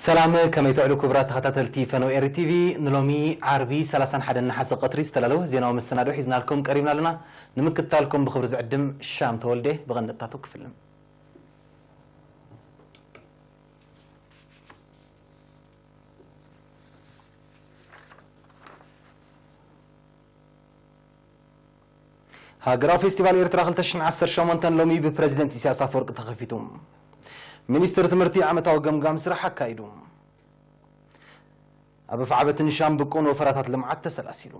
ሰላም፣ ከመይ ትውዕሉ ክቡራት ተኸታተልቲ ፈነው ኤሪ ቲቪ? ንሎሚ ዓርቢ ሰላሳን ሓደን ነሓሰ ቀትሪ ዝተዳለወ ዜናዊ መሰናድኦ ሒዝናልኩም ቀሪብና ኣለና። ንምክትታልኩም ብኽብሪ ዝዕድም ሻም ተወልደ። ብቐንድታቱ ክፍልም። ሃገራዊ ፌስቲቫል ኤርትራ ክልተ ሽሕን ዓሰርተ ሸሞንተን ሎሚ ብፕረዚደንት ኢሳያስ ኣፈወርቂ ተኸፊቱ። ሚኒስትሪ ትምህርቲ ዓመታዊ ገምጋም ስራሕ ኣካይዱ። ኣብ ኣፍዓበትን ሻምብቆን ወፈራታት ልምዓት ተሰላሲሉ።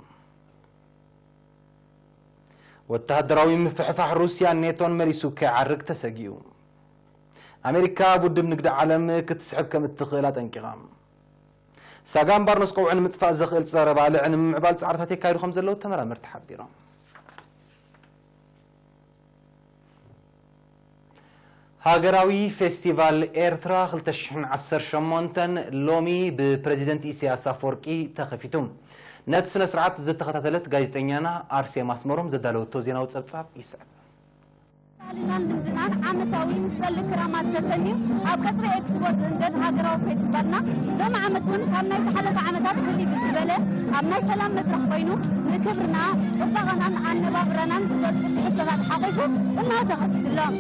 ወተሃደራዊ ምፍሕፋሕ ሩስያን ኔቶን መሊሱ ከይዓርግ ተሰጊኡ። ኣሜሪካ ኣብ ውድብ ንግዲ ዓለም ክትስሕብ ከም እትኽእል ኣጠንቂቓ። ሳጋን ባርኖስ ቀውዒ ንምጥፋእ ዘኽእል ጸረ ባልዕ ንምምዕባል ጻዕርታት የካይዱ ከም ዘለዉ ተመራመርቲ ሓቢሮም። ሃገራዊ ፌስቲቫል ኤርትራ ክልተ ሽሕን ዓሰርተ ሸሞንተን ሎሚ ብፕረዚደንት ኢሳያስ ኣፈወርቂ ተኸፊቱ። ነቲ ስነ ስርዓት ዝተኸታተለት ጋዜጠኛና ኣርሴማ ኣስመሮም ዘዳለወቶ ዜናዊ ጸብጻብ ይስዕብ። ባህልናን ልምድናን ዓመታዊ ምስ ጸሊ ክራማት ተሰንዩ ኣብ ቀጽሪ ኤክስፖ ዝእንገድ ሃገራዊ ፌስቲቫልና ሎሚ ዓመት እውን ካብ ናይ ዝሓለፈ ዓመታት ፍልይ ብዝበለ ኣብ ናይ ሰላም መድረኽ ኮይኑ ንክብርና፣ ጽባቐናን ኣነባብራናን ዝገልጹ ትሕዝቶታት ሓቑፉ እነሆ ተኸፊቱ ኣሎ።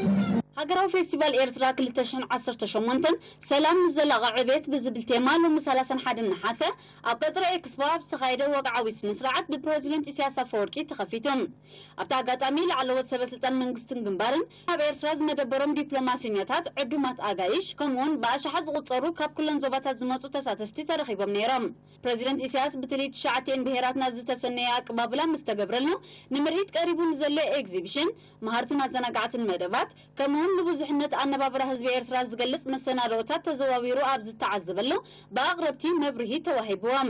ሃገራዊ ፌስቲቫል ኤርትራ ክልተ ሽሕን ዓሰርተ ሸሞንተን ሰላም ንዘላቒ ዕቤት ብዝብል ቴማ ሎሚ ሰላሳን ሓደን ነሓሰ ኣብ ቀጽሪ ኤክስፖ ኣብ ዝተኻየደ ወግዓዊ ስነ ስርዓት ብፕረዚደንት ኢሳያስ ኣፈወርቂ ተኸፊቱ። ኣብቲ ኣጋጣሚ ላዕለዎት ሰበ ስልጣን መንግስትን ግንባርን ኣብ ኤርትራ ዝመደበሮም ዲፕሎማሲኛታት፣ ዕዱማት ኣጋይሽ፣ ከምኡውን ብኣሽሓት ዝቑጸሩ ካብ ኩለን ዞባታት ዝመጹ ተሳተፍቲ ተረኺቦም ነይሮም። ፕረዚደንት ኢሳያስ ብትልይ ትሽዓቲኤን ብሄራትና ዝተሰነየ ኣቀባብላ ምስ ተገብረሉ፣ ንምርኢት ቀሪቡ ንዘሎ ኤግዚቢሽን፣ መሃርትን ኣዘናጋዕትን መደባት፣ ከምኡውን ንብዙሕነት ኣነባብራ ህዝቢ ኤርትራ ዝገልጽ መሰናድኦታት ተዘዋዊሩ ኣብ ዝተዓዘበሉ ብኣቕረብቲ መብርሂ ተዋሂብዎም።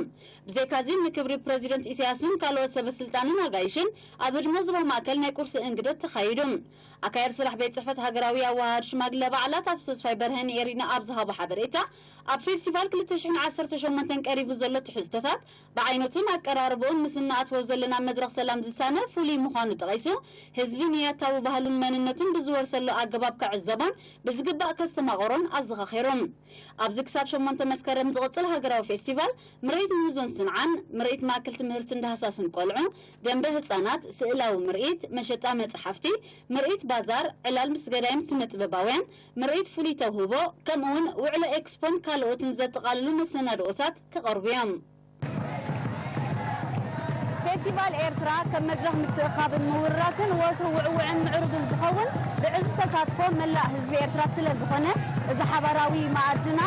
ብዘይካዚ ንክብሪ ፕረዚደንት ኢሳያስን ካልኦት ሰበ ስልጣንን ኣጋይሽን ኣብ ህድሞ ዞባ ማእከል ናይ ቁርሲ እንግዶት ተኻይዱ። ኣካያዲ ስራሕ ቤት ጽሕፈት ሃገራዊ ኣወሃሃድ ሽማግለ በዓላት ኣቶ ተስፋይ በርሀ ንኤሪና ኣብ ዝሃቦ ሓበሬታ፣ ኣብ ፌስቲቫል ክልተ ሽሕን ዓሰርተ ሸሞንተን ቀሪቡ ዘሎ ትሕዝቶታት ብዓይነቱን ኣቀራርብኡን ምስ እንኣትዎ ዘለና መድረኽ ሰላም ዝሳነ ፍሉይ ምዃኑ ጠቒሱ፣ ህዝቢ ንያታዊ ባህሉን መንነቱን ብዝወርሰሉ ኣገባብ ክዕዘቦን ብዝግባእ ከስተማቕሮን ኣዘኻኺሩ። ኣብዚ ክሳብ ሸሞንተ መስከረም ዝቕጽል ሃገራዊ ፌስቲቫል ምርኢት ምህዞን ስንዓን፣ ምርኢት ማእከል ትምህርትን ዳህሳስን ቆልዑ፣ ደንበ ህጻናት፣ ስእላዊ ምርኢት፣ መሸጣ መጽሓፍቲ፣ ምርኢት ባዛር፣ ዕላል ምስ ገዳይም ስነ ጥበባውያን፣ ምርኢት ፍሉይ ተውህቦ፣ ከምኡውን ውዕሎ ኤክስፖን ካልኦትን ዘጠቓልሉ መሰናድኦታት ክቐርቡ እዮም። ፌስቲቫል ኤርትራ ከም መድረኽ ምትእኻብን ምውርራስን ወትሩ ውዕውዕን ምዕሩግን ዝኸውን ብዕዙዝ ተሳትፎ መላእ ህዝቢ ኤርትራ ስለ ዝኾነ፣ እዚ ሓባራዊ መኣድና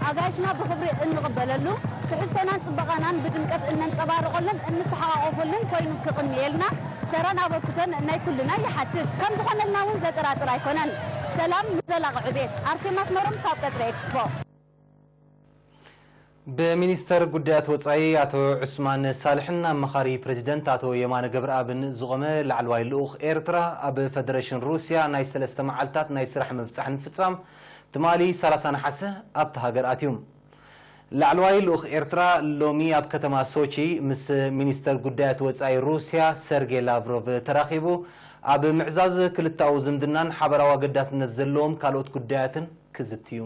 ኣጋይሽና ብኽብሪ እንቕበለሉ፣ ትሕዝቶናን ጽባቐናን ብድምቀት እነንጸባርቐሉን እንተሓቋቖፈሉን ኮይኑ ክቕንየልና ተራን ኣበርክቶን ናይ ኩልና ይሓትት። ከም ዝኾነልና እውን ዘጠራጥር ኣይኮነን። ሰላም ንዘላቒ ዕቤት። ኣርሴማ ኣስመሮም ካብ ቀጽሪ ኤክስፖ። ብሚኒስተር ጉዳያት ወጻኢ ኣቶ ዑስማን ሳልሕን ኣማኻሪ ፕረዚደንት ኣቶ የማነ ገብረኣብን ዝቖመ ላዕለዋይ ልኡኽ ኤርትራ ኣብ ፈደረሽን ሩስያ ናይ ሰለስተ መዓልታት ናይ ስራሕ ምብጻሕ ንምፍጻም ትማሊ ሰላሳ ነሓሰ ኣብታ ሃገር ኣትዩ። ላዕለዋይ ልኡኽ ኤርትራ ሎሚ ኣብ ከተማ ሶቺ ምስ ሚኒስተር ጉዳያት ወጻኢ ሩስያ ሰርጌ ላቭሮቭ ተራኺቡ ኣብ ምዕዛዝ ክልተኣዊ ዝምድናን ሓበራዊ ኣገዳስነት ዘለዎም ካልኦት ጉዳያትን ክዝትዩ።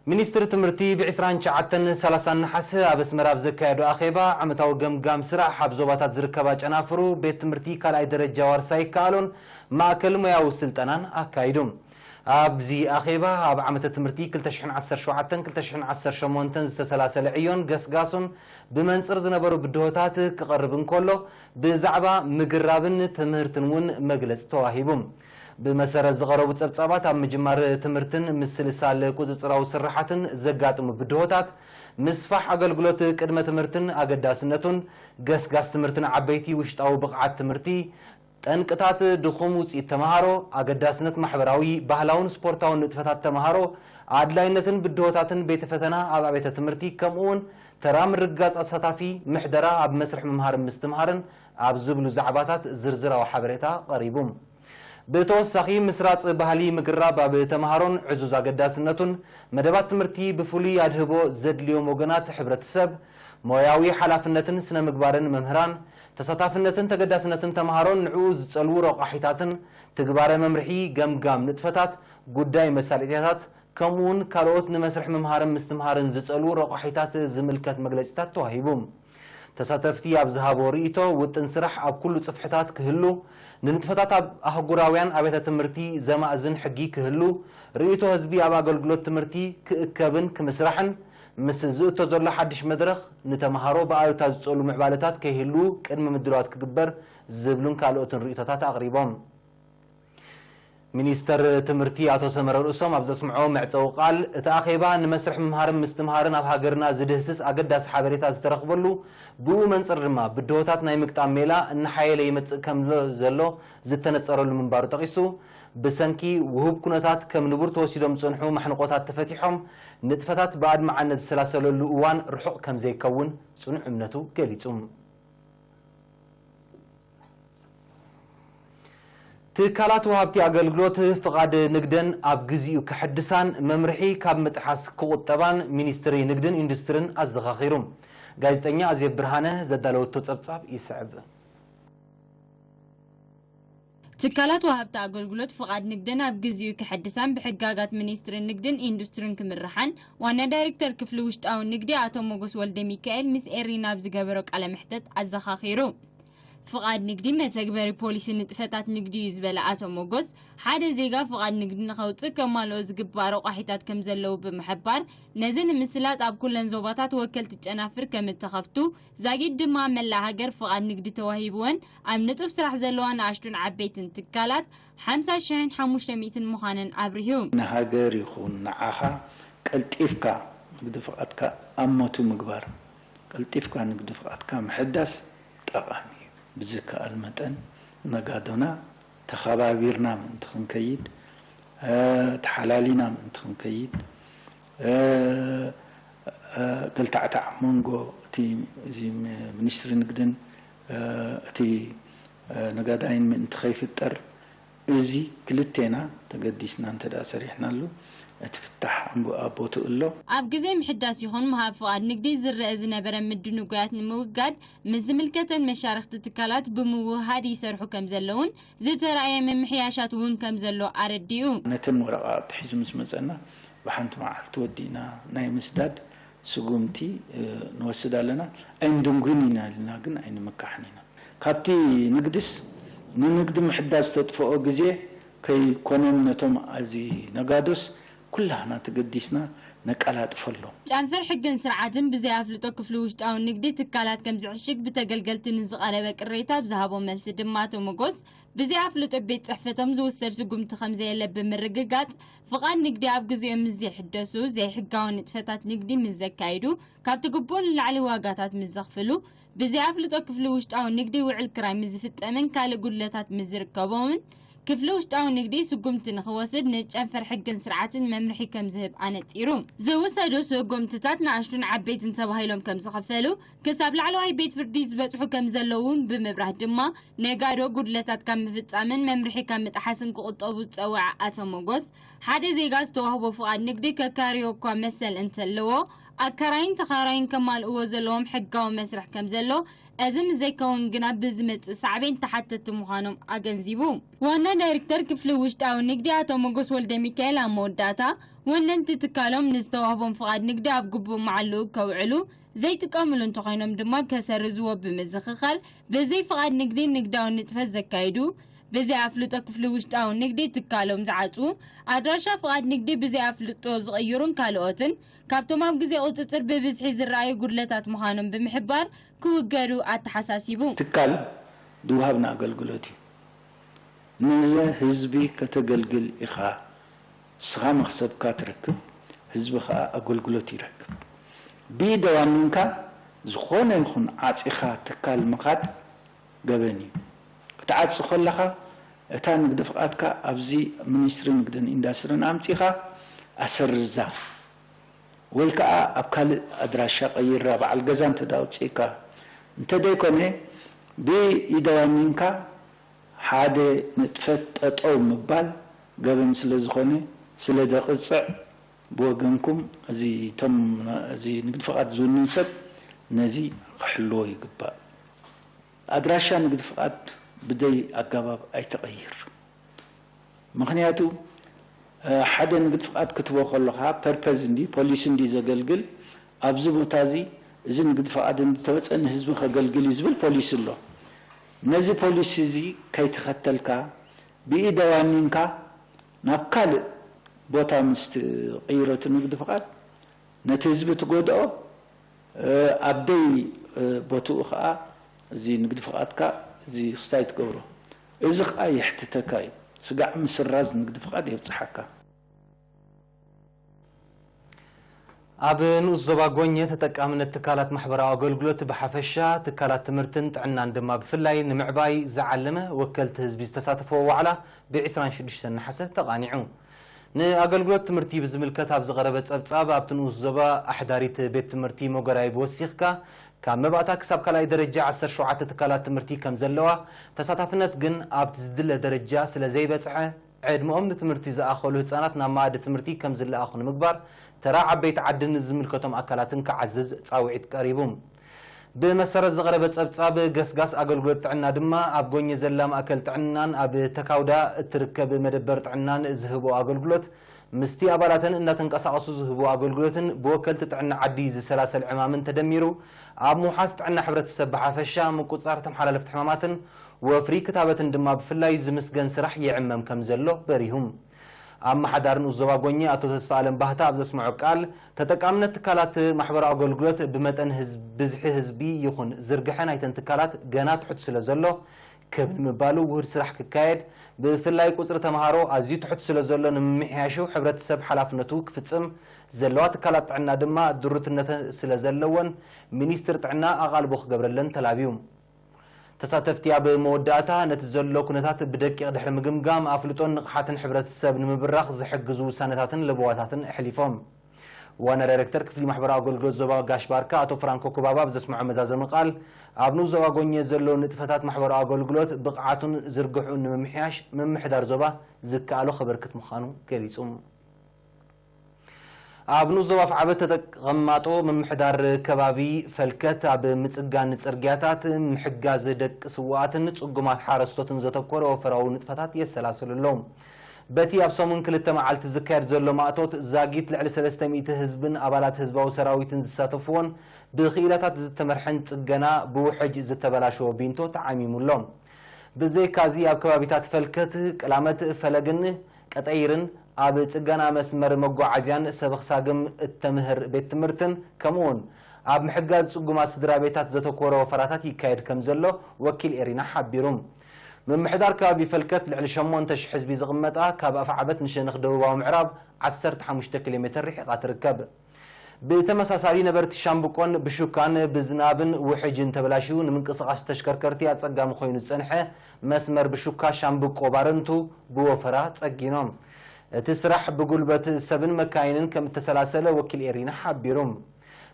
ሚኒስትሪ ትምህርቲ ብ ዕስራን ትሽዓተን ሰላሳን ነሓሰ ኣብ ኣስመራ ኣብ ዘካየዶ ኣኼባ፣ ዓመታዊ ገምጋም ስራሕ ኣብ ዞባታት ዝርከባ ጨናፍሩ ቤት ትምህርቲ ካልኣይ ደረጃ ዋርሳይ ይከኣሎን ማእከል ሞያዊ ስልጠናን ኣካይዱ። ኣብዚ ኣኼባ፣ ኣብ ዓመተ ትምህርቲ ክልተ ሽሕን ዓሰርተ ሸውዓተን ክልተ ሽሕን ዓሰርተ ሸሞንተን ዝተሰላሰለ ዕዮን ገስጋሱን ብመንጽር ዝነበሩ ብድሆታት ክቐርብ እንከሎ፣ ብዛዕባ ምግራብን ትምህርትን እውን መግለጺ ተዋሂቡ። ብመሰረት ዝቐረቡ ጸብጻባት፣ ኣብ ምጅማር ትምህርትን ምስልሳል ቁጽጽራዊ ስርሓትን ዘጋጥሙ ብድሆታት፣ ምስፋሕ ኣገልግሎት ቅድመ ትምህርትን ኣገዳስነቱን፣ ገስጋስ ትምህርትን ዓበይቲ ውሽጣዊ ብቕዓት ትምህርቲ፣ ጠንቅታት ድኹም ውፅኢት ተምሃሮ፣ ኣገዳስነት ማሕበራዊ፣ ባህላውን ስፖርታውን ንጥፈታት ተምሃሮ፣ ኣድላይነትን ብድሆታትን ቤተ ፈተና ኣብ ኣብያተ ትምህርቲ፣ ከምኡ እውን ተራ ምርግጋፅ ኣሳታፊ ምሕደራ ኣብ መስርሕ ምምሃርን ምስትምሃርን ኣብ ዝብሉ ዛዕባታት ዝርዝራዊ ሓበሬታ ቀሪቡ። ብተወሳኺ፣ ምስራፅ ባህሊ ምግራብ ኣብ ተምሃሮን ዕዙዝ ኣገዳስነቱን፣ መደባት ትምህርቲ ብፍሉይ ኣድህቦ ዘድልዮም ወገናት ሕብረተሰብ፣ ሞያዊ ሓላፍነትን ስነ ምግባርን መምህራን፣ ተሳታፍነትን ተገዳስነትን ተምሃሮን ንዕኡ ዝጸልዉ ረቋሒታትን፣ ትግባረ መምርሒ፣ ገምጋም ንጥፈታት፣ ጉዳይ መሳለጥያታት፣ ከምኡውን ካልኦት ንመስርሕ ምምሃርን ምስትምሃርን ዝጸልዉ ረቋሒታት ዝምልከት መግለጺታት ተዋሂቡ። ተሳተፍቲ ኣብ ዝሃቦ ርእይቶ፣ ውጥን ስራሕ ኣብ ኩሉ ጽፍሕታት ክህሉ፣ ንንጥፈታት ኣብ ኣህጉራውያን ኣብያተ ትምህርቲ ዘማእዝን ሕጊ ክህሉ፣ ርእይቶ ህዝቢ ኣብ ኣገልግሎት ትምህርቲ ክእከብን ክምስራሕን፣ ምስ ዝእቶ ዘሎ ሓድሽ መድረኽ ንተምሃሮ ብኣሉታ ዝጸሉ ምዕባለታት ከይህሉ ቅድሚ ምድላዋት ክግበር ዝብሉን ካልኦትን ርእይቶታት ኣቕሪቦም። ሚኒስተር ትምህርቲ ኣቶ ሰመረ ርእሶም ኣብ ዘስምዖ መዕጸዊ ቃል፣ እቲ ኣኼባ ንመስርሕ ምምሃርን ምስትምሃርን ኣብ ሃገርና ዝድህስስ ኣገዳሲ ሓበሬታ ዝተረኽበሉ፣ ብኡ መንጽር ድማ ብድሆታት ናይ ምግጣም ሜላ እናሓየለ ይመጽእ ከም ዘሎ ዝተነጸረሉ ምንባሩ ጠቒሱ፣ ብሰንኪ ውሁብ ኩነታት ከም ንቡር ተወሲዶም ዝጸንሑ ማሕንቆታት ተፈቲሖም፣ ንጥፈታት ብኣድማዓነት ዝሰላሰለሉ እዋን ርሑቕ ከም ዘይከውን ጽኑዕ እምነቱ ገሊጹ። ትካላት ወሃብቲ ኣገልግሎት ፍቓድ ንግደን ኣብ ግዚኡ ክሕድሳን መምርሒ ካብ ምጥሓስ ክቑጠባን ሚኒስትሪ ንግድን ኢንዱስትርን ኣዘኻኺሩ። ጋዜጠኛ ኣዜብ ብርሃነ ዘዳለወቶ ጸብጻብ ይስዕብ። ትካላት ወሃብቲ ኣገልግሎት ፍቓድ ንግደን ኣብ ግዚኡ ክሕድሳን ብሕጋጋት ሚኒስትሪ ንግድን ኢንዱስትርን ክምርሓን ዋና ዳይሬክተር ክፍሊ ውሽጣዊ ንግዲ ኣቶ ሞጎስ ወልደ ሚካኤል ምስ ኤሪና ኣብ ዝገበሮ ቃለ መሕተት ኣዘኻኺሩ። ፍቓድ ንግዲ መተግበሪ ፖሊሲ ንጥፈታት ንግዲ እዩ ዝበለ ኣቶ ሞጎስ፣ ሓደ ዜጋ ፍቓድ ንግዲ ንኸውፅእ ከማልኦ ዝግባእ ረቋሒታት ከም ዘለዉ ብምሕባር፣ ነዚ ንምስላጥ ኣብ ኩለን ዞባታት ወከልቲ ጨናፍር ከም እተኸፍቱ፣ ዛጊድ ድማ ኣብ መላእ ሃገር ፍቓድ ንግዲ ተዋሂብወን ኣብ ንጡፍ ስራሕ ዘለዋ ንኣሽቱን ዓበይትን ትካላት ሓምሳ ሽሕን ሓሙሽተ ሚእትን ምዃነን ኣብሪሁ። ንሃገር ይኹን ንዓኻ ቀልጢፍካ ንግዲ ፍቓድካ ኣመቱ ምግባር፣ ቀልጢፍካ ንግዲ ፍቓድካ ምሕዳስ ጠቓሚ እዩ። ብዝከኣል መጠን ነጋዶና ተኸባቢርና ምእንቲ ክንከይድ፣ እ፣ ተሓላሊና ምእንቲ ክንከይድ፣ እ፣ እ፣ ገልታዕታዕ ኣብ መንጎ እቲ፣ እዚ ሚ-፣ ሚኒስትሪ ንግድን፣ እ፣ እቲ፣ እ፣ ነጋዳይን ምእንቲ ከይፍጠር፣ እዚ ክልቴና ተገዲስና እንተ ደኣ ሰሪሕናሉ፣ እቲ ፍታሕ ኣብ፣ ኣብ ቦትኡ ኣሎ። ኣብ ግዜ ምሕዳስ ይኹን ምሃብ ፍቓድ ንግዲ ዝረአ ዝነበረ ምድንጓያት ንምውጋድ፣ ምስ ዝምልከተን መሻርኽቲ ትካላት ብምውህሃድ ይሰርሑ ከም ዘለውን፣ ዝተራእየ ምምሕያሻት እውን ከም ዘሎ ኣረዲኡ። ነተን ወረቓቕቲ ሒዙ ምስ መጸና፣ ብሓንቲ መዓልቲ ወዲእና ናይ ምስዳድ ስጉምቲ፣ እ፣ ንወስድ ኣለና። ኣይንድንጉን ኢና ኢልና ግን ኣይንምካሕን ኢና። ካብቲ ንግድስ፣ ንንግዲ ምሕዳስ ዝተጥፍኦ ግዜ ከይኮነን ነቶም ኣዚ ነጋዶስ ኩላህና ተገዲስና ነቀላጥፈሎም። ጨንፈር ሕግን ስርዓትን ብዘይ ኣፍልጦ ክፍሊ ውሽጣዊ ንግዲ ትካላት ከም ዝዕሽግ ብተገልገልቲ ንዝቐረበ ቅሬታ ኣብ ዝሃቦ መልሲ ድማ ኣቶ ሞጎስ፣ ብዘይ ኣፍልጦ ቤት ጽሕፈቶም ዝውሰድ ስጉምቲ ከም ዘየለ ብምርግጋጽ፣ ፍቓድ ንግዲ ኣብ ግዜኦም ምስ ዘይሕደሱ፣ ዘይሕጋዊ ንጥፈታት ንግዲ ምስ ዘካይዱ፣ ካብቲ ግቡእ ንላዕሊ ዋጋታት ምስ ዘኽፍሉ፣ ብዘይ ኣፍልጦ ክፍሊ ውሽጣዊ ንግዲ ውዕል ክራይ ምስ ዝፍጸምን ካልእ ጉድለታት ምስ ዝርከቦምን፣ ክፍሊ ውሽጣዊ ንግዲ ስጉምቲ ንኽወስድ ንጨንፈር ሕግን ስርዓትን መምርሒ ከም ዝህብ ኣነጺሩ። ዝውሰዱ ስጉምትታት ንኣሽቱን ዓበይትን ተባሂሎም ከም ዝኽፈሉ፣ ክሳብ ላዕለዋይ ቤት ፍርዲ ዝበጽሑ ከም ዘለዉ እውን ብምብራህ ድማ፣ ነጋዶ ጉድለታት ካብ ምፍጻምን መምርሒ ካብ ምጥሓስን ክቑጠቡ ዝጸውዐ ኣቶ ሞጎስ፣ ሓደ ዜጋ ዝተዋህቦ ፍቓድ ንግዲ ከካርዮ እኳ መሰል እንተለዎ፣ ኣካራይን ተኻራይን ከማልእዎ ዘለዎም ሕጋዊ መስርሕ ከም ዘሎ፣ እዚ ምስ ዘይከውን ግና ብዝመጽእ ሳዕቤን ተሓተትቲ ምዃኖም ኣገንዚቡ። ዋና ዳይሬክተር ክፍሊ ውሽጣዊ ንግዲ ኣቶ ሞጎስ ወልደ ሚካኤል ኣብ መወዳእታ፣ ወነንቲ ትካሎም ንዝተዋህቦም ፍቓድ ንግዲ ኣብ ግቡእ መዓልኡ ከውዕሉ፣ ዘይጥቀምሉ እንተኾይኖም ድማ ከሰርዝዎ ብምዝኽኻር፣ ብዘይ ፍቓድ ንግዲ ንግዳዊ ንጥፈት ዘካይዱ፣ ብዘይ ኣፍልጦ ክፍሊ ውሽጣዊ ንግዲ ትካሎም ዝዓጽዉ፣ ኣድራሻ ፍቓድ ንግዲ ብዘይ ኣፍልጦ ዝቕይሩን ካልኦትን፣ ካብቶም ኣብ ግዜ ቁጽጽር ብብዝሒ ዝረኣዩ ጉድለታት ምዃኖም ብምሕባር ክውገዱ ኣተሓሳሲቡ። ትካል ዝወሃብና ኣገልግሎት እዩ። ነዚ ህዝቢ ከተገልግል ኢኻ፣ ንስኻ መኽሰብካ ትረክብ፣ ህዝቢ ኸኣ ኣገልግሎት ይረክብ። ብኢድ ኣዋኒንካ ዝኾነ ይኹን ዓጺኻ ትካል ምኻድ ገበን እዩ። ትዓጽ ከለኻ፣ እታ ንግዲ ፍቓድካ ኣብዚ ሚኒስትሪ ንግድን ኢንዳስትሪን ኣምጺኻ ኣሰርዛ፣ ወይ ከኣ ኣብ ካልእ ኣድራሻ ቀይራ፣ በዓል ገዛ እንተ ኣውጺእካ። እንተ ደይኮነ፣ ብኢደዋኒንካ ሓደ ንጥፈት ጠጠው ምባል ገበን ስለ ዝኾነ፣ ስለ ደቕጽዕ፣ ብወገንኩም እዚ፣ እቶም፣ እዚ ንግዲ ፍቓድ ዝውንን ሰብ ነዚ ክሕልዎ ይግባእ። ኣድራሻ ንግዲ ፍቓድ ብደይ ኣገባብ ኣይተቐይር። ምኽንያቱ፣ እ፣ ሓደ ንግዲ ፍቓድ ክትቦ ከለኻ፣ ፐርፐዝ እንዲ፣ ፖሊሲ እንዲ ዘገልግል፣ ኣብዚ ቦታ እዚ፣ እዚ ንግዲ ፍቓድ እንተወፀ ንህዝቢ ከገልግል እዩ ዝብል ፖሊሲ ኣሎ። ነዚ ፖሊሲ እዚ ከይተኸተልካ፣ ብኢደ ዋኒንካ ናብ ካልእ ቦታ ምስ ትቕይሮ እቲ ንግዲ ፍቓድ፣ ነቲ ህዝቢ ትጎድኦ፣ እ፣ ኣብ ደይ፣ እ፣ ቦትኡ ኸዓ እዚ ንግዲ ፍቓድካ እዚ ክስታይ ትገብሮ። እዚ ኸዓ የሕትተካ እዩ። ስጋዕ ምስራዝ ንግዲ ፍቓድ የብጽሓካ። ኣብ ንኡስ ዞባ ጎኘ ተጠቃምነት ትካላት ማሕበራዊ ኣገልግሎት ብሓፈሻ፣ ትካላት ትምህርትን ጥዕናን ድማ ብፍላይ ንምዕባይ ዝዓለመ ወከልቲ ህዝቢ ዝተሳተፈዎ ዋዕላ ብ ዕስራን ሽዱሽተን ነሓሰ ተቓኒዑ። ንኣገልግሎት ትምህርቲ ብዝምልከት ኣብ ዝቐረበ ጸብጻብ፣ ኣብቲ ንኡስ ዞባ ኣሕዳሪት ቤት ትምህርቲ ሞገራይብ ወሲኽካ፣ ካብ መባእታ ክሳብ ካልኣይ ደረጃ ዓሰርተ ሸውዓተ ትካላት ትምህርቲ ከም ዘለዋ፣ ተሳታፍነት ግን ኣብቲ ዝድለ ደረጃ ስለ ዘይበጽሐ፣ ዕድመኦም ንትምህርቲ ዝኣኸሉ ህጻናት ናብ መኣዲ ትምህርቲ ከም ዝለኣኹ ንምግባር፣ ተራ ዓበይቲ ዓድን ዝምልከቶም ኣካላትን ክዓዝዝ ጻውዒት ቀሪቡ። ብመሰረት ዝቐረበ ጸብጻብ፣ ገስጋስ ኣገልግሎት ጥዕና ድማ ኣብ ጎኘ ዘላ ማእከል ጥዕናን ኣብ ተካውዳ እትርከብ መደበር ጥዕናን ዝህቦ ኣገልግሎት፣ ምስቲ ኣባላተን እናተንቀሳቐሱ ዝህቦ ኣገልግሎትን ብወከልቲ ጥዕና ዓዲ ዝሰላሰል ዕማምን ተደሚሩ፣ ኣብ ምውሓስ ጥዕና ሕብረተሰብ ብሓፈሻ፣ ምቁጽጻር ተመሓላለፍቲ ሕማማትን ወፍሪ ክታበትን ድማ ብፍላይ ዝምስገን ስራሕ ይዕመም ከም ዘሎ በሪሁ። ኣመሓዳሪ ንኡስ ዞባ ጎኘ ኣቶ ተስፋ ኣለም ባህታ ኣብ ዘስምዖ ቃል፣ ተጠቃምነት ትካላት ማሕበራዊ ኣገልግሎት ብመጠን ህዝብ-፣ ብዝሒ ህዝቢ ይኹን ዝርግሐ ናይተን ትካላት ገና ትሑት ስለ ዘሎ፣ ክብ ንምባሉ ውሁድ ስራሕ ክካየድ፣ ብፍላይ ቁጽሪ ተምሃሮ ኣዝዩ ትሑት ስለ ዘሎ ንምምሕያሹ ሕብረተሰብ ሓላፍነቱ ክፍጽም፣ ዘለዋ ትካላት ጥዕና ድማ ድሩትነት ስለ ዘለወን ሚኒስትር ጥዕና ኣቓልቦ ክገብረለን ተላብዩ። ተሳተፍቲ ኣብ መወዳእታ ነቲ ዘሎ ኩነታት ብደቂቕ ድሕሪ ምግምጋም ኣፍልጦን ንቕሓትን ሕብረተሰብ ንምብራኽ ዝሕግዙ ውሳነታትን ለበዋታትን ኣሕሊፎም። ዋና ዳይሬክተር ክፍሊ ማሕበራዊ ኣገልግሎት ዞባ ጋሽ ባርካ ኣቶ ፍራንኮ ኩባባ ኣብ ዘስምዖ መዛዘሚ ቃል፣ ኣብ ንኡስ ዞባ ጎኘ ዘሎ ንጥፈታት ማሕበራዊ ኣገልግሎት ብቕዓቱን ዝርግሕኡን ንምምሕያሽ ምምሕዳር ዞባ ዝከኣሎ ከበርክት ምዃኑ ገሊጹ። ኣብ ንኡስ ዞባ ኣፍዓበት ተቐማጦ ምምሕዳር ከባቢ ፈልከት ኣብ ምጽጋን ጽርግያታት፣ ምሕጋዝ ደቂ ስውኣትን ጽጉማት ሓረስቶትን ዘተኮረ ወፈራዊ ንጥፈታት የሰላስሉ ኣለዉ። በቲ ኣብ ሰሙን ክልተ መዓልቲ ዝካየድ ዘሎ ማእቶት፣ ዛጊት ልዕሊ ሰለስተ ሚእቲ ህዝብን ኣባላት ህዝባዊ ሰራዊትን ዝሳተፍዎን ብክኢላታት ዝተመርሐን ጽገና ብውሕጅ ዝተበላሸወ ቢንቶ ተዓሚሙ ኣሎ። ብዘይካዚ ኣብ ከባቢታት ፈልከት፣ ቅላመት፣ ፈለግን ቀጠይርን ኣብ ጽገና መስመር መጓዓዝያን ሰበኽሳግም እተምህር ቤት ትምህርትን ከምኡውን ኣብ ምሕጋዝ ጽጉማት ስድራ ቤታት ዘተኮረ ወፈራታት ይካየድ ከም ዘሎ ወኪል ኤሪና ሓቢሩ። ምምሕዳር ከባቢ ፈልከት ልዕሊ ሸሞንተ ሽሕ ህዝቢ ዝቕመጣ ካብ ኣፍዓበት ንሸነኽ ደቡባዊ ምዕራብ ዓሰርተ ሓሙሽተ ኪሎ ሜተር ርሒቓ ትርከብ። ብተመሳሳሊ ነበርቲ ሻምብቆን ብሹካን ብዝናብን ውሕጅን ተበላሽዩ ንምንቅስቓስ ተሽከርከርቲ ኣጸጋሚ ኮይኑ ዝጸንሐ መስመር ብሹካ ሻምብቆ ባረንቱ ብወፈራ ጸጊኖም። እቲ ስራሕ ብጉልበት ሰብን መካይንን ከም እተሰላሰለ ወኪል ኤሪና ሓቢሩ።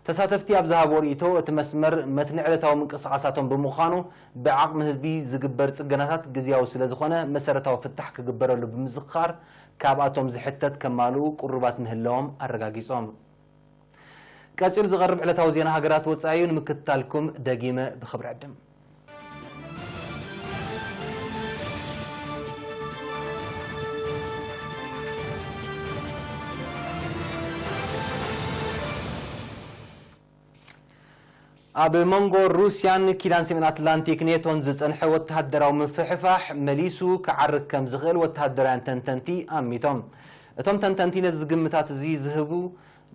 ተሳተፍቲ ኣብ ዝሃቦ ርእይቶ፣ እቲ መስመር መትኒ ዕለታዊ ምንቅስቓሳቶም ብምዃኑ፣ ብዓቕሚ ህዝቢ ዝግበር ጽገናታት ግዝያዊ ስለ ዝኾነ፣ መሰረታዊ ፍታሕ ክግበረሉ ብምዝኽኻር፣ ካብኣቶም ዝሕተት ከማልኡ ቅሩባት ምህላዎም ኣረጋጊጾም። ቀጺሉ ዝቐርብ ዕለታዊ ዜና ሃገራት ወጻኢ እዩ። ንምክትታልኩም ደጊመ ብኽብሪ ዕድም። ኣብ መንጎ ሩስያን ኪዳን ሰሜን ኣትላንቲክ ኔቶን ዝጸንሐ ወተሃደራዊ ምፍሕፋሕ መሊሱ ክዓርግ ከም ዝኽእል ወተሃደራውያን ተንተንቲ ኣሚቶም። እቶም ተንተንቲ ነዚ ግምታት እዚ ዝህቡ፣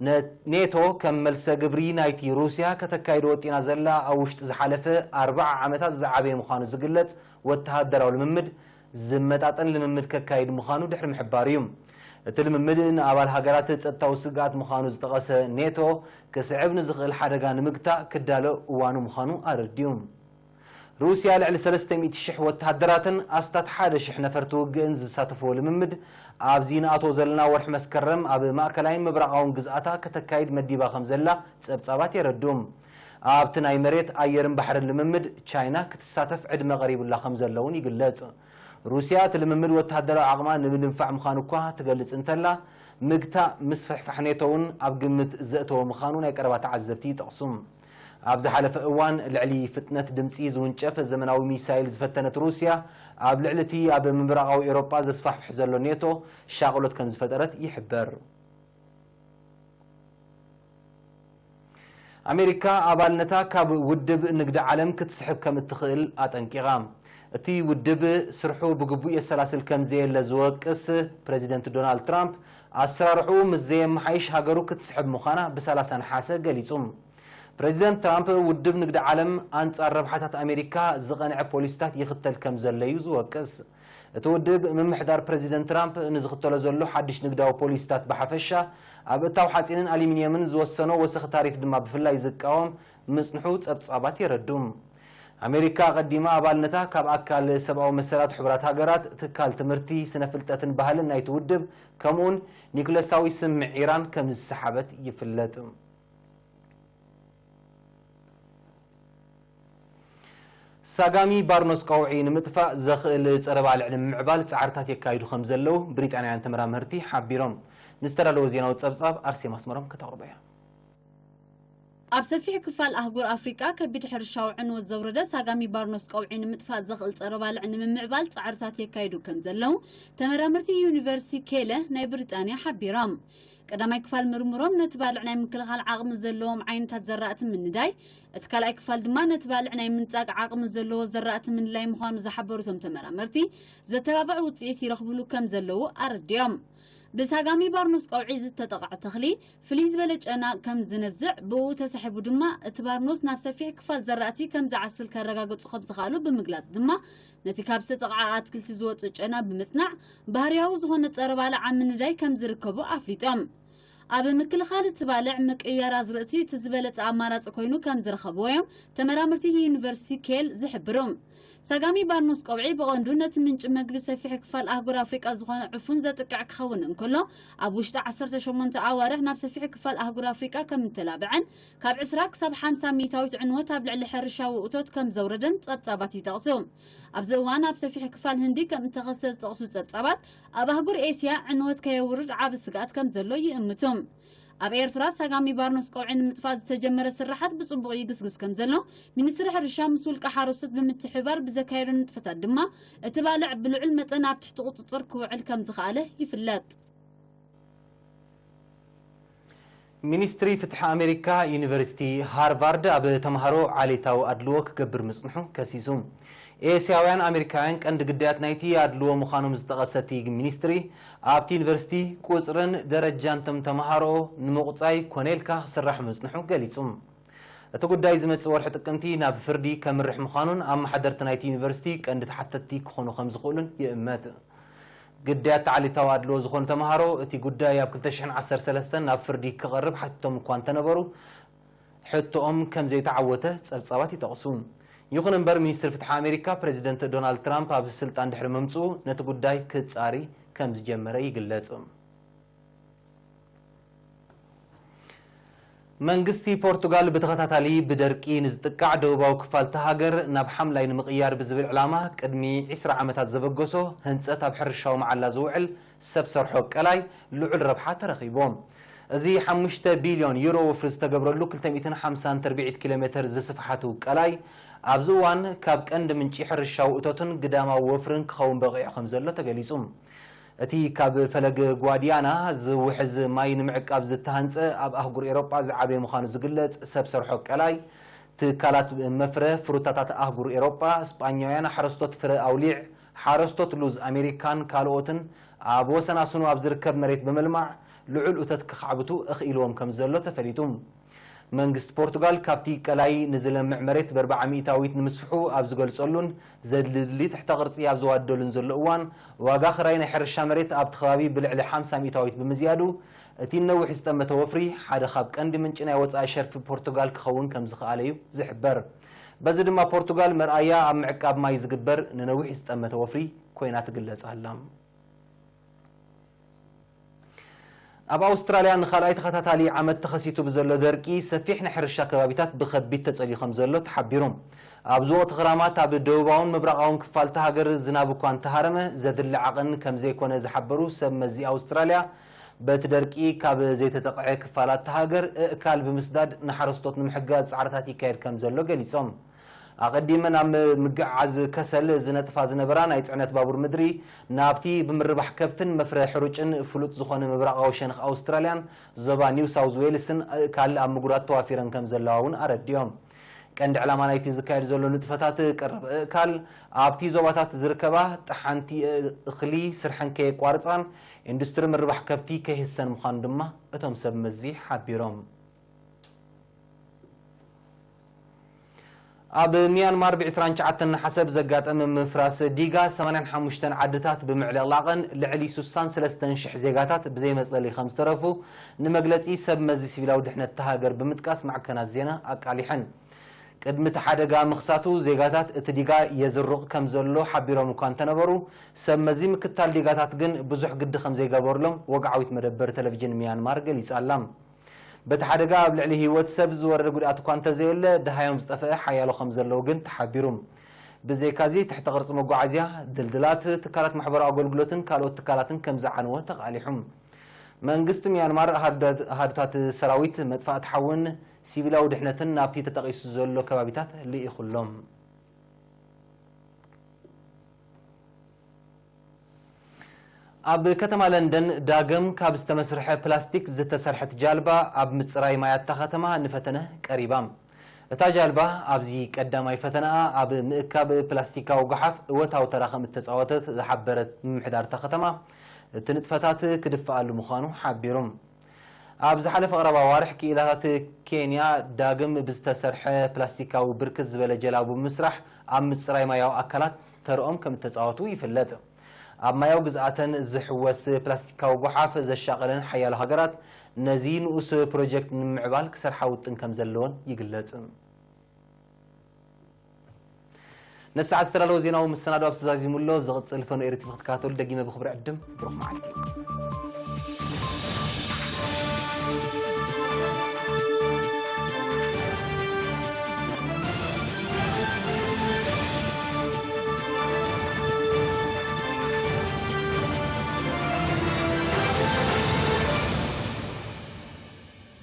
ነ-፣ ኔቶ ከም መልሰ ግብሪ ናይቲ ሩስያ ከተካይዶ ወጢና ዘላ ኣብ ውሽጢ ዝሓለፈ ኣርብዓ ዓመታት ዝዓበየ ምዃኑ ዝግለጽ ወተሃደራዊ ልምምድ ዝመጣጠን ልምምድ ከካይድ ምዃኑ ድሕሪ ምሕባሩ እዩ። እቲ ልምምድ ንኣባል ሃገራት ጸጥታዊ ስግኣት ምዃኑ ዝጠቐሰ ኔቶ፣ ክስዕብ ንዝኽእል ሓደጋ ንምግታእ ክዳሎ እዋኑ ምዃኑ ኣረዲኡ። ሩስያ ልዕሊ ሰለስተ ሚእቲ ሽሕ ወተሃደራትን ኣስታት ሓደ ሽሕ ነፈርቲ ውግእን ዝሳተፍዎ ልምምድ ኣብዚ ንኣትዎ ዘለና ወርሒ መስከረም ኣብ ማእከላይን ምብራቓውን ግዝኣታ ከተካይድ መዲባ ከም ዘላ ጸብጻባት የረድኡ። ኣብቲ ናይ መሬት፣ ኣየርን ባሕርን ልምምድ ቻይና ክትሳተፍ ዕድመ ቀሪቡላ ከም ዘሎ እውን ይግለጽ። ሩስያ እቲ ልምምድ ወተሃደራዊ ዓቕማ ንምድንፋዕ ምዃኑ እኳ ትገልጽ እንተላ፣ ምግታእ ምስፍሕፋሕ ኔቶ እውን ኣብ ግምት ዘእተወ ምዃኑ ናይ ቀረባ ተዓዘብቲ ይጠቕሱ። ኣብ ዝሓለፈ እዋን ልዕሊ ፍጥነት ድምጺ ዝውንጨፍ ዘመናዊ ሚሳይል ዝፈተነት ሩስያ፣ ኣብ ልዕሊ እቲ ኣብ ምብራቓዊ ኤውሮጳ ዘስፋሕፍሕ ዘሎ ኔቶ ሻቕሎት ከም ዝፈጠረት ይሕበር። ኣሜሪካ ኣባልነታ ካብ ውድብ ንግዲ ዓለም ክትስሕብ ከም እትኽእል ኣጠንቂቓ። እቲ ውድብ ስርሑ ብግቡእ የሰላስል ከም ዘየለ ዝወቅስ ፕረዚደንት ዶናልድ ትራምፕ፣ ኣሰራርሕኡ ምስ ዘየመሓይሽ ሃገሩ ክትስሕብ ምዃና ብሰላሳ ነሓሰ ገሊጹ። ፕረዚደንት ትራምፕ፣ ውድብ ንግዲ ዓለም ኣንጻር ረብሓታት ኣሜሪካ ዝቐንዐ ፖሊሲታት ይኽተል ከም ዘሎ እዩ ዝወቅስ። እቲ ውድብ፣ ምምሕዳር ፕረዚደንት ትራምፕ ንዝኽተሎ ዘሎ ሓድሽ ንግዳዊ ፖሊሲታት ብሓፈሻ፣ ኣብ እታው ሓጺንን ኣሉሚንየምን ዝወሰኖ ወሰኺ ታሪፍ ድማ ብፍላይ ዝቃወም ምጽንሑ ጸብጻባት የረድኡ። ኣሜሪካ ኣቐዲማ ኣባልነታ ካብ ኣካል ሰብኣዊ መሰላት ሕቡራት ሃገራት፣ ትካል ትምህርቲ፣ ስነ ፍልጠትን ባህልን ናይቲ ውድብ፣ ከምኡውን ኒኩለሳዊ ስምምዕ ኢራን ከም ዝሰሓበት ይፍለጥ። ሳጋሚ ባርኖስ ቀውዒ ንምጥፋእ ዘኽእል ጸረ ባልዕ ንምምዕባል ጻዕርታት የካይዱ ከም ዘለዉ ብሪጣንያውያን ተመራመርቲ ሓቢሮም። ንዝተዳለወ ዜናዊ ጸብጻብ ኣርሴማ ኣስመሮም ከተቕርቦ እያ። ኣብ ሰፊሕ ክፋል ኣህጉር ኣፍሪቃ ከቢድ ሕርሻዊ ዕንወት ዘውረደ ሳጋሚ ባርኖስ ቀውዒ ንምጥፋእ ዘኽእል ጸረ ባልዕ ንምምዕባል ጻዕርታት የካይዱ ከም ዘለዉ ተመራመርቲ ዩኒቨርሲቲ ኬለ ናይ ብሪጣንያ ሓቢሮም። ቀዳማይ ክፋል ምርምሮም ነቲ ባልዕ ናይ ምክልኻል ዓቕሚ ዘለዎም ዓይነታት ዘራእቲ ምንዳይ፣ እቲ ካልኣይ ክፋል ድማ ነቲ ባልዕ ናይ ምንጻግ ዓቕሚ ዘለዎ ዘራእቲ ምንላይ ምዃኑ ዝሓበሩ እቶም ተመራመርቲ፣ ዘተባብዕ ውጽኢት ይረኽብሉ ከም ዘለዉ ኣረዲኦም። ብሳጋሚ ባርኖስ ቀውዒ ዝተጠቕዐ ተኽሊ ፍልይ ዝበለ ጨና ከም ዝነዝዕ፣ ብእኡ ተሳሒቡ ድማ እቲ ባርኖስ ናብ ሰፊሕ ክፋል ዘራእቲ ከም ዝዓስል ከረጋግጹ ከም ዝኸኣሉ ብምግላጽ ድማ፣ ነቲ ካብ ዝተጠቕዐ ኣትክልቲ ዝወጽእ ጨና ብምጽናዕ፣ ባህርያዊ ዝኾነ ጸረ ባልዕ ኣብ ምንዳይ ከም ዝርከቡ ኣፍሊጦም። ኣብ ምክልኻል እቲ ባልዕ ምቅይያር ኣዝርእቲ እቲ ዝበለጸ ኣማራጺ ኮይኑ ከም ዝረኸብዎ እዮም ተመራመርቲ ዩኒቨርሲቲ ኬል ዝሕብሩ። ሳጋሚ ባርኖስ ቀውዒ ብቐንዱ ነቲ ምንጪ መግቢ ሰፊሕ ክፋል ኣህጉር ኣፍሪቃ ዝኾነ ዕፉን ዘጥቅዕ ክኸውን እንከሎ፣ ኣብ ውሽጢ ዓሰርተ ሸሞንተ ኣዋርሕ ናብ ሰፊሕ ክፋል ኣህጉር ኣፍሪቃ ከም እተላብዐን ካብ ዕስራ ክሳብ ሓምሳ ሚእታዊት ዕንወት ኣብ ልዕሊ ሕርሻዊ እቶት ከም ዘውረደን ጸብጻባት ይጠቕሱ። ኣብዚ እዋን ኣብ ሰፊሕ ክፋል ህንዲ ከም እተኸስተ ዝጠቕሱ ጸብጻባት፣ ኣብ ኣህጉር ኤስያ ዕንወት ከየውርድ ዓቢ ስግኣት ከም ዘሎ ይእምቱ። ኣብ ኤርትራ ሳጋሚ ባርኖስ ቀውዒ ንምጥፋእ ዝተጀመረ ስራሓት ብጽቡቕ ይግስግስ ከም ዘሎ ሚኒስትሪ ሕርሻ ምስ ውልቀ ሓረስቶት ብምትሕብባር ብዘካየዶ ንጥፈታት ድማ፣ እቲ ባልዕ ብልዑል መጠን ኣብ ትሕቲ ቁጽጽር ክውዕል ከም ዝኸኣለ ይፍለጥ። ሚኒስትሪ ፍትሒ ኣሜሪካ፣ ዩኒቨርሲቲ ሃርቫርድ ኣብ ተምሃሮ ዓሌታዊ ኣድልዎ ክገብር ምጽንሑ ከሲሱ። ኤስያውያን ኣሜሪካውያን ቀንዲ ግዳያት ናይቲ ኣድልዎ ምዃኖም ዝጠቐሰ እቲ ሚኒስትሪ፣ ኣብቲ ዩኒቨርሲቲ ቁጽርን ደረጃን እቶም ተምሃሮ ንምቑጻይ ኮነ ኢልካ ክስራሕ ምጽንሑ ገሊጹ። እቲ ጉዳይ ዝመጽእ ወርሒ ጥቅምቲ ናብ ፍርዲ ከምርሕ ምዃኑን ኣመሓደርቲ ናይቲ ዩኒቨርሲቲ ቀንዲ ተሓተትቲ ክኾኑ ከም ዝኽእሉን ይእመት። ግዳያት ዓሌታዊ ኣድልዎ ዝኾኑ ተምሃሮ፣ እቲ ጉዳይ ኣብ ክልተ ሽሕን ዓሰርተ ሰለስተን ናብ ፍርዲ ክቐርብ ሓቲቶም እኳ እንተነበሩ፣ ሕቶኦም ከም ዘይተዓወተ ጸብጻባት ይጠቕሱ። ይኹን እምበር፣ ሚኒስትሪ ፍትሒ ኣሜሪካ፣ ፕረዚደንት ዶናልድ ትራምፕ ኣብ ስልጣን ድሕሪ ምምጽኡ፣ ነቲ ጉዳይ ክጻሪ ከም ዝጀመረ ይግለጽ። መንግስቲ ፖርቱጋል ብተኸታታሊ ብደርቂ ንዝጥቃዕ ደቡባዊ ክፋል እታ ሃገር ናብ ሓምላይ ንምቕያር ብዝብል ዕላማ ቅድሚ ዕስራ ዓመታት ዘበገሶ ህንጸት ኣብ ሕርሻዊ መዓላ ዝውዕል ሰብ ሰርሖ ቀላይ ልዑል ረብሓ ተረኺቦ። እዚ ሓሙሽተ ቢልዮን ዩሮ ወፍሪ ዝተገብረሉ ክልተ ሚእትን ሓምሳን ተርቢዒት ኪሎ ሜተር ዝስፍሓቱ ቀላይ ኣብዚ እዋን ካብ ቀንዲ ምንጪ ሕርሻዊ እቶትን ግዳማዊ ወፍርን ክኸውን በቒዑ ከም ዘሎ ተገሊጹ። እቲ ካብ ፈለግ ጓድያና ዝውሕዝ ማይ ንምዕቃብ ዝተሃንጸ ኣብ ኣህጉር ኤውሮጳ ዝዓበየ ምዃኑ ዝግለጽ ሰብ ሰርሖ ቀላይ፣ ትካላት መፍረ ፍሩታታት ኣህጉር ኤውሮጳ፣ ስጳኛውያን ሓረስቶት ፍረ ኣውሊዕ፣ ሓረስቶት ሉዝ ኣሜሪካን ካልኦትን ኣብ ወሰናስኑ ኣብ ዝርከብ መሬት ብምልማዕ ልዑል እቶት ከኻዕብቱ ኣኽኢልዎም ከም ዘሎ ተፈሊጡ። መንግስቲ ፖርቱጋል ካብቲ ቀላይ ንዝለምዕ መሬት ብኣርብዓ ሚእታዊት ንምስፍሑ ኣብ ዝገልጸሉን ዘድሊ ትሕተ ቅርጺ ኣብ ዘዋደሉን ዘሎ እዋን፣ ዋጋ ክራይ ናይ ሕርሻ መሬት ኣብቲ ከባቢ ብልዕሊ ሓምሳ ሚእታዊት ብምዝያዱ፣ እቲ ነዊሕ ዝጠመተ ወፍሪ ሓደ ካብ ቀንዲ ምንጪ ናይ ወጻኢ ሸርፊ ፖርቱጋል ክኸውን ከም ዝኸኣለ እዩ ዝሕበር። በዚ ድማ ፖርቱጋል መርኣያ ኣብ ምዕቃብ ማይ ዝግበር ንነዊሕ ዝጠመተ ወፍሪ ኮይና ትግለጽ ኣላ። ኣብ ኣውስትራልያ ንኻልኣይ ተኸታታሊ ዓመት ተኸሲቱ ብዘሎ ደርቂ ሰፊሕ ናይ ሕርሻ ከባቢታት ብኸቢድ ተጸልዩ ከም ዘሎ ተሓቢሩ። ኣብዚ ወቕቲ ክራማት ኣብ ደቡባውን ምብራቓውን ክፋልቲ ሃገር ዝናብ እኳ እንተሃረመ ዘድሊ ዓቐን ከም ዘይኮነ ዝሓበሩ ሰብ መዚ ኣውስትራልያ፣ በቲ ደርቂ ካብ ዘይተጠቕዐ ክፋላት እታ ሃገር እእካል ብምስዳድ ንሓረስቶት ንምሕጋዝ ጻዕርታት ይካየድ ከም ዘሎ ገሊጾም። ኣቐዲመን ኣብ ምግዕዓዝ ከሰል ዝነጥፋ ዝነበራ ናይ ጽዕነት ባቡር ምድሪ ናብቲ ብምርባሕ ከብትን መፍረ ሕሩጭን ፍሉጥ ዝኾነ ምብራቓዊ ሸነኽ ኣውስትራልያን ዞባ ኒው ሳውዝ ዌልስን እእካል ኣብ ምጉራት ተዋፊረን ከም ዘለዋ እውን ኣረዲኦም። ቀንዲ ዕላማ ናይቲ ዝካየድ ዘሎ ንጥፈታት ቀረብ እእካል ኣብቲ ዞባታት ዝርከባ ጠሓንቲ እኽሊ ስርሐን ከየቋርጻን ኢንዱስትሪ ምርባሕ ከብቲ ከይህሰን ምዃኑ ድማ እቶም ሰብ መዚ ሓቢሮም። ኣብ ሚያንማር ብ ዕስራን ትሽዓተን ነሓሰ ብዘጋጠመ ምፍራስ ዲጋ ሰማንያን ሓሙሽተን ዓድታት ብምዕልቕላቐን ልዕሊ ስሳን ሰለስተን ሽሕ ዜጋታት ብዘይ መጽለሊ ከም ዝተረፉ ንመግለጺ ሰብ መዚ ሲቪላዊ ድሕነት እታ ሃገር ብምጥቃስ ማዕከናት ዜና ኣቃሊሐን። ቅድሚ እቲ ሓደጋ ምኽሳቱ ዜጋታት እቲ ዲጋ የዝሩቕ ከም ዘሎ ሓቢሮም እኳ እንተነበሩ፣ ሰብ መዚ ምክታል ዲጋታት ግን ብዙሕ ግዲ ከም ዘይገበርሎም ወግዓዊት መደበር ቴሌቪዥን ሚያንማር ገሊጻ ኣላ። በቲ ሓደጋ ኣብ ልዕሊ ህይወት ሰብ ዝወረደ ጉድኣት እኳ እንተዘየለ፣ ደሃዮም ዝጠፍአ ሓያሎ ከም ዘለዉ ግን ተሓቢሩ። ብዘይካዚ፣ ትሕተ ቅርጺ መጓዓዝያ፣ ድልድላት፣ ትካላት ማሕበራዊ ኣገልግሎትን ካልኦት ትካላትን ከም ዝዓነወ ተቓሊሑ። መንግስቲ ሚያንማር ኣሃዱታት፣ ኣሃዱታት ሰራዊት መጥፋእቲ ሓውን ሲቪላዊ ድሕነትን ናብቲ ተጠቒሱ ዘሎ ከባቢታት ልኢኹሎም። ኣብ ከተማ ለንደን ዳግም ካብ ዝተመስርሐ ፕላስቲክ ዝተሰርሐት ጃልባ ኣብ ምጽራይ ማያት እታ ከተማ ንፈተነ ቀሪባ። እታ ጃልባ ኣብዚ ቀዳማይ ፈተነኣ ኣብ ምእካብ ፕላስቲካዊ ጓሓፍ እወታዊ ተራ ከም እተጻወተት ዝሓበረት ምምሕዳር እታ ከተማ፣ እቲ ንጥፈታት ክድፍኣሉ ምዃኑ ሓቢሩ። ኣብ ዝሓለፈ ቀረባ ኣዋርሕ ክኢላታት ኬንያ ዳግም ብዝተሰርሐ ፕላስቲካዊ ብርክት ዝበለ ጀላቡ ብምስራሕ ኣብ ምጽራይ ማያዊ ኣካላት ተርኦም ከም እተጻወቱ ይፍለጥ። ኣብ ማያዊ ግዝኣተን ዝሕወስ ፕላስቲካዊ ጓሓፍ ዘሻቐለን ሓያሎ ሃገራት ነዚ ንኡስ ፕሮጀክት ንምምዕባል ክሰርሓ ውጥን ከም ዘለወን ይግለጽ። ነሰዓት ዝተዳለወ ዜናዊ መሰናዶ ኣብ ሰዛዚሙ ኣሎ። ዝቕጽል ፈኖ ኤሪ ቲቪ ክትከታተሉ ደጊመ ብኽብሪ ዕድም። ብሩኽ መዓልቲ።